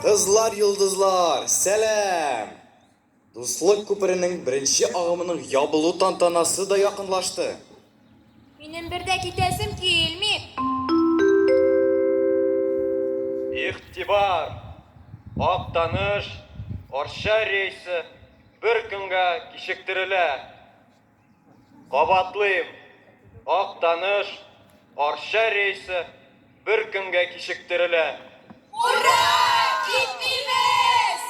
Кызлар, йолдызлар, сәлам! Дуслык күперенең беренче агымының ябылу тантанасы да якынлашты. Минем бер дә китәсем килми. Игътибар! Актаныш, Арча рейсы бер көнгә кичектерелә. Кабатлыйм, Актаныш, Арча рейсы бер көнгә кичектерелә. Ура! Китмибез!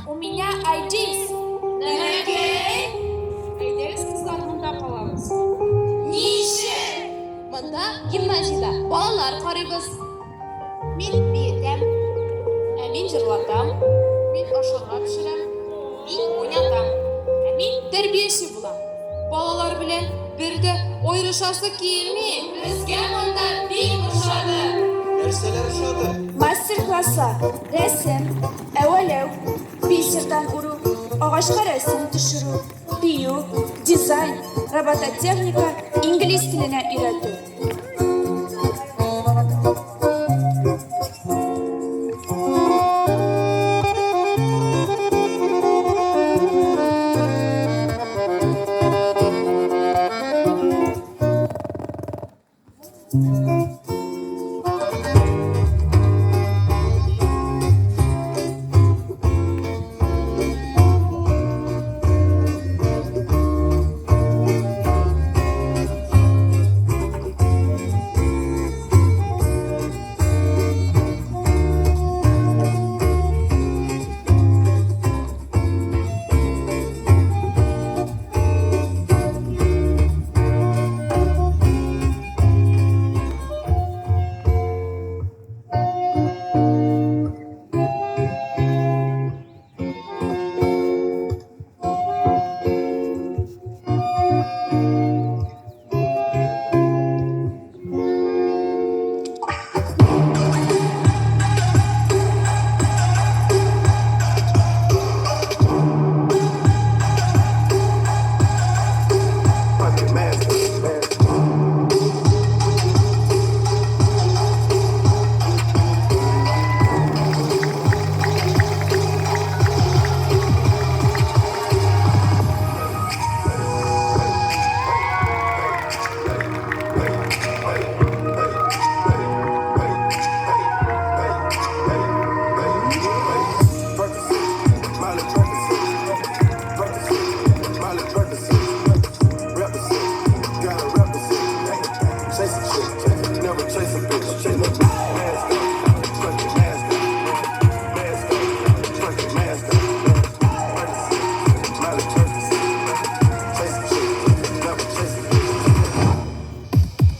У меня IDs. Нәмәкәй. Әйдәгез, кызлар, монда калабыз. Ни өчен? Монда гимназиядә балалар карыйбыз. Мин биетәм. Ә мин җырлатам. Мин ашарга пешерәм. Мин уйнатам. Ә мин тәрбияче булам. Балалар белән бер дә аерышасы килми. Безгә монда бик ошады. Нәрсәләр ошады? Мастер-класслар, рәсем, әвәләү, бисердан үрү, агачка рәсем төшерү, бию, дизайн, робототехника, инглиз теленә өйрәтү.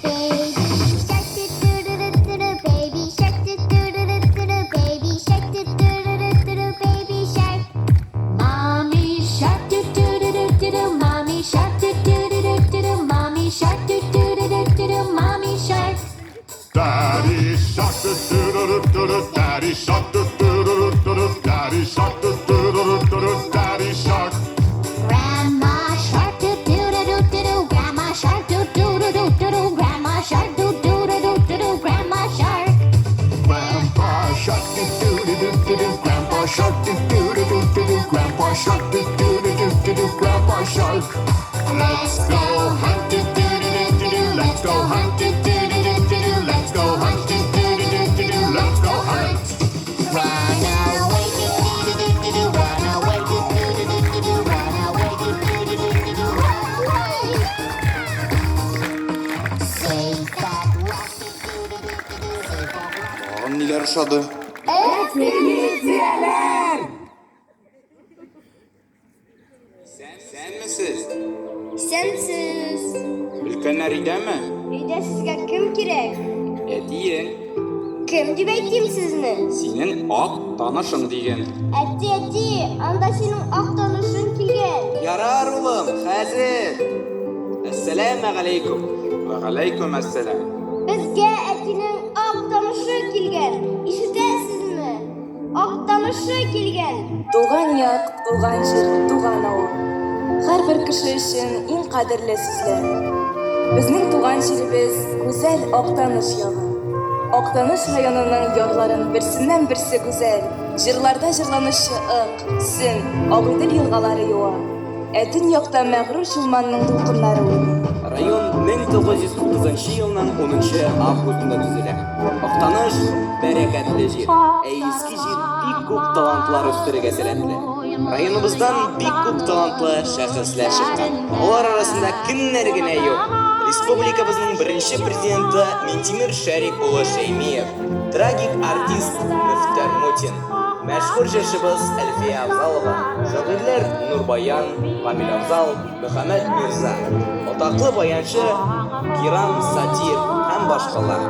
Baby shark do do do do do do baby shark do do do do do do baby shark do do do do do do baby shark. Mommy shark do do do do do do mommy shark do do do do do do mommy shark do do do do do do mommy shark. Daddy shark do do do do do, daddy shark do do do do do, daddy shark do do do do do, daddy shark. Grandma shark do do do do do do grandma shark do do do do do do grandma shark do do do do do do grandma out. Let's go hunt, do do do do do do. Let's go hunt, do do do do do do. Let's go hunt, do do do do do do. Let's go hunt. Run away, do do do do do. Run away, do do do do do. Run away, do do do do do. Run away. Safe at last, do do do do do. Safe at last. Тагын ниләр ошады? Исәнмесез? Исәнсез. Өлкәннәр өйдәме? Өйдә сезгә кем кирәк? Әтиең. Кем дип әйтим сезне? Синең ак танышың диген. Әти, әти, анда синең ак танышың килгән. Ярар, улым, хәзер. Әссәламегаләйкүм. Вәгаләйкүм әссәлам. Безгә әтинең ак танышы килгән. Ишетәсезме? Ак танышы килгән. Туган як, туган җир, туган авыл. Һәрбер кеше өчен иң кадерле сүзләр. Безнең туган җиребез гүзәл Актаныш ягы. Актаныш районының ярларын берсеннән-берсе гүзәл, җырларда җырланучы Ык, Сөн, Агыйдел елгалары юа. Ә төньякта мәгърур Чулманның дулкыннары уйный. Район 1930 елның 10 августында төзелә. Актаныш бәрәкәтле җир, ә изге җир бик күп талантлар үстерергә сәләтле. Районыбыздан бик күп талантлы шәхесләр чыккан. Алар арасында кемнәр генә юк. Республикабызның беренче президенты Минтимер Шәрип улы Шәймиев, трагик артист Мөфтәр Мутин, мәшһүр җырчыбыз Әлфия Авзалова, шагыйрьләр Нурбаян, Гамил Авзал, Мөхәммәт Мирза, атаклы баянчы Кирам Сатиев һәм башкалар.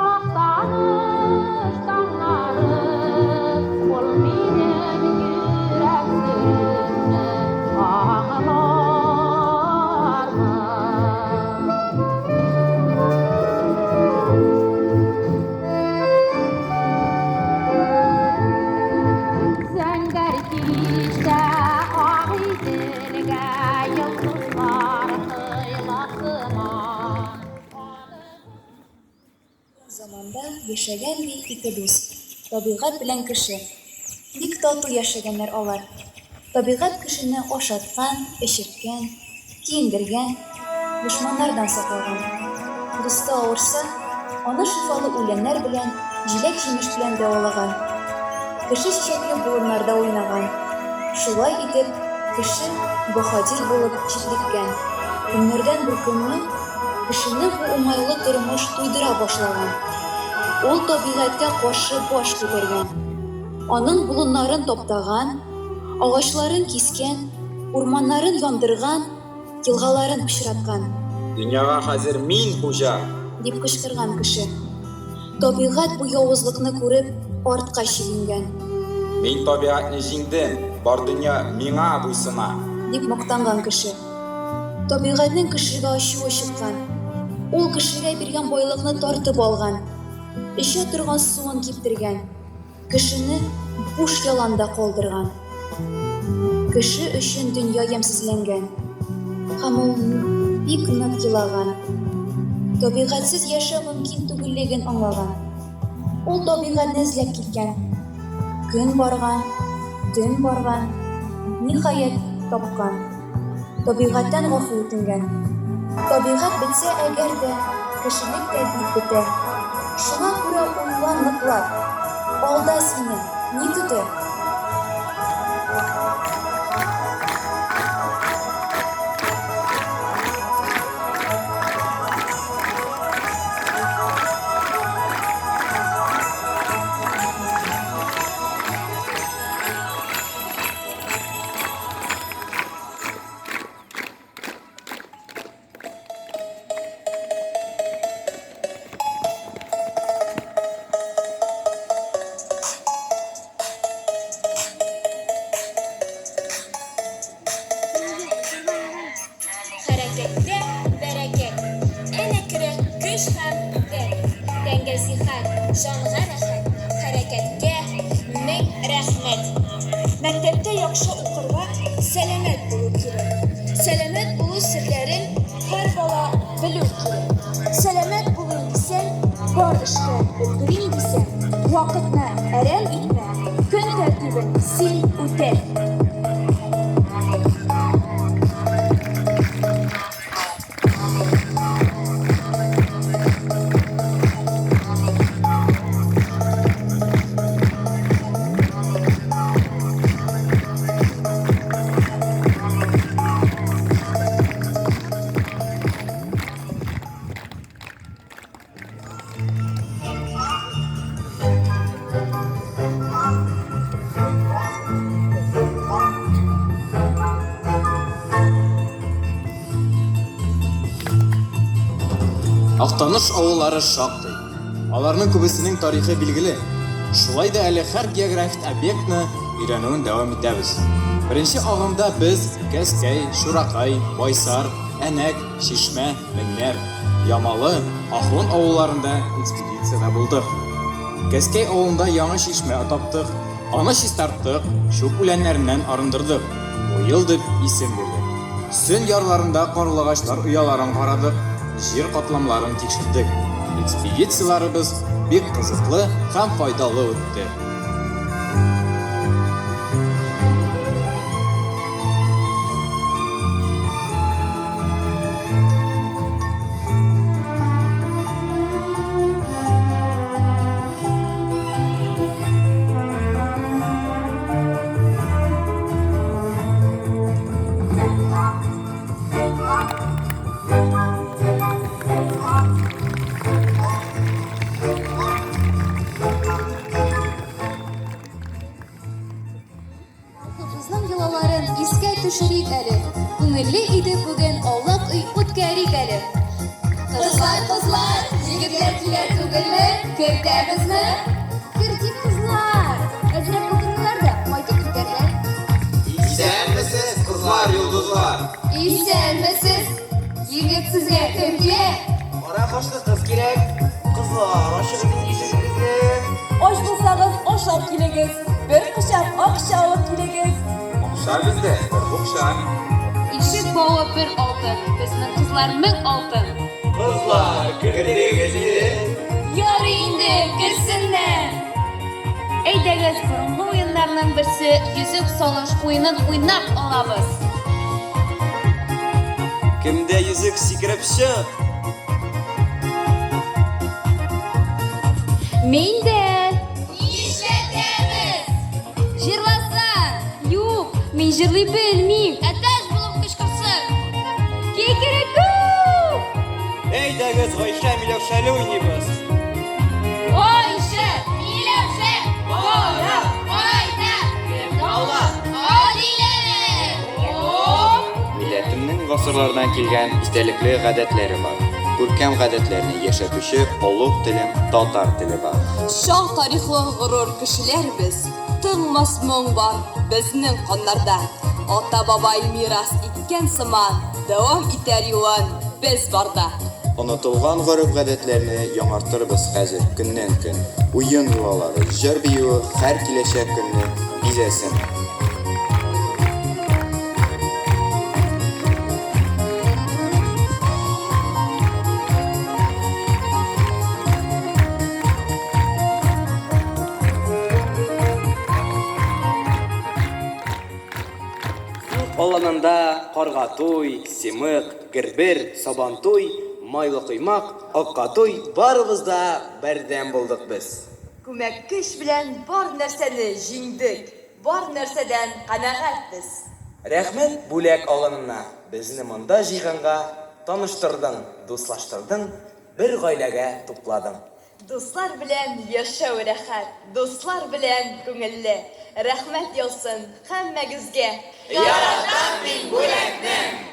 Актаныш таңнары, ул минем йөрәк серемне аңлармы? Зәңгәр кичтә Агыйделгә йолдызлар коела сыман. Заманда яшәгән ди ике дус, табигать белән кеше. Бик тату яшәгәннәр алар. Табигать кешене ашаткан, эчерткән, киендергән, дошманнардан саклаган. Дусты авырса, аны шифалы үләннәр белән, җиләк-җимеш белән дәвалаган. Кеше чәчәкле болыннарда уйнаган. Шулай итеп, кеше баһадир булып җитлеккән. Көннәрдән бер көнне кешене бу уңайлы тормыш туйдыра башлаган. Ул табигатькә каршы баш күтәргән. Аның болыннарын таптаган, агачларын кискән, урманнарын яндырган, елгаларын пычраткан. Дөньяга хәзер мин хуҗа! Дип кычкырган кеше. Табигать бу явызлыкны күреп, артка чигенгән. Мин табигатьне җиңдем, бар дөнья миңа буйсына! Дип мактанган кеше. Табигатьнең кешегә ачуы чыккан. Ул кешегә биргән байлыкны тартып алган. Эчә торган суын киптергән. Кешене буш яланда калдырган. Кеше өчен дөнья ямьсезләнгән. Һәм ул бик нык елаган. Табигатьсез яшәү мөмкин түгеллеген аңлаган. Ул табигатьне эзләп киткән. Көн барган, төн барган, ниһаять, тапкан. Табигатьтән гафу үтенгән. Табигать бетсә әгәр дә, кешелек тә бит бетә. Шуңа күрә уйлан ныклап, алда сине ни көтә? Хәрәкәттә бәрәкәт. Әнә керә көч һәм дәрт. Тәнгә сихәт, җанга рәхәт. Хәрәкәткә мең рәхмәт. Мәктәптә яхшы укырга сәламәт булу кирәк. Сәламәт булу серләрен һәр бала белү кирәк. Сәламәт булыйм дисәң, бар эшкә өлгерим дисәң, вакытны әрәм итмә, көн тәртибен син үтә. Актаныш авыллары шактый. Аларның күбесенең тарихы билгеле. Шулай да әле һәр географик объектны өйрәнүен дәвам итәбез. Беренче агымда без Кәзкәй, Чуракай, Байсар, Әнәк, Чишмә, Меңнәр, Ямалы, Ахун авылларында экспедициядә булдык. Кәзкәй авылында яңа чишмә таптык, аны чистарттык, чүп үләннәреннән арындырдык, Муел дип исем бирдек. Сөн ярларында карлыгачлар ояларын карадык, җир катламнарын тикшердек. Экспедицияләребез бик кызыклы һәм файдалы үтте. Халкыбызның йолаларын искә төшерик әле. Күңелле иде бүген аулак өй үткәрик әле. Кызлар, кызлар, егетләр килә түгелме? Кертәбезме? Кертик, кызлар. Әзрәк утырырлар да кайтып китәрләр. Исәнмесез, кызлар, йолдызлар! Исәнмесез! Егет сезгә кем кирәк? Кара кашлы кыз кирәк. Кызлар, ачыгыз инде ишегегезне. Ач булсагыз, ашап килегез. Бер кочак акча алып килегез. Акча бездә, бер букча. Ишек бавы бер алтын, безнең кызлар 1000 алтын. Кызлар, кердегез инде. Ярый инде, керсеннәр. Әйдәгез, борынгы уеннарның берсе Йөзек салыш уенын уйнап алабыз. Кемдә йөзек, сикереп чык! Миндә! Нишләтәбез? Җырласын! Юк, мин җырлый белмим. Әтәч булып кычкырсын. Кикерекү! Әйдәгез, Гайшә миләүшәле уйныйбыз. Гайшә, Миләүшә, бара, кайда, кем ала? Адиләне! Оп! Милләтемнең гасырлардан килгән истәлекле гадәтләре бар. Күркәм гадәтләрне яшәтүче олуг телем, татар теле бар. Чал тарихлы горур кешеләр без, Тынмас моң бар безнең каннарда. Ата-бабай мирас иткән сыман, Дәвам итәр юлын без барда. Онытылган гореф-гадәтләрне яңартырбыз хәзер көннән-көн. Уен йолалары, җыр-биюе һәр киләчәк көнне бизәсен. Аланында Карга туй, Семык, Гербер, Сабантуй, Майлы коймак, Акка туй, барыбыз да бердәм булдык без. Күмәк көч белән бар нәрсәне җиңдек, бар нәрсәдән канәгать без. Рәхмәт Бүләк аланына, безне монда җыйганга, таныштырдың, дуслаштырдың, бер гаиләгә тупладың. Дуслар белән яшәү рәхәт, дуслар белән күңелле. Рәхмәт яусын һәммәгезгә. Яратам мин Бүләкне!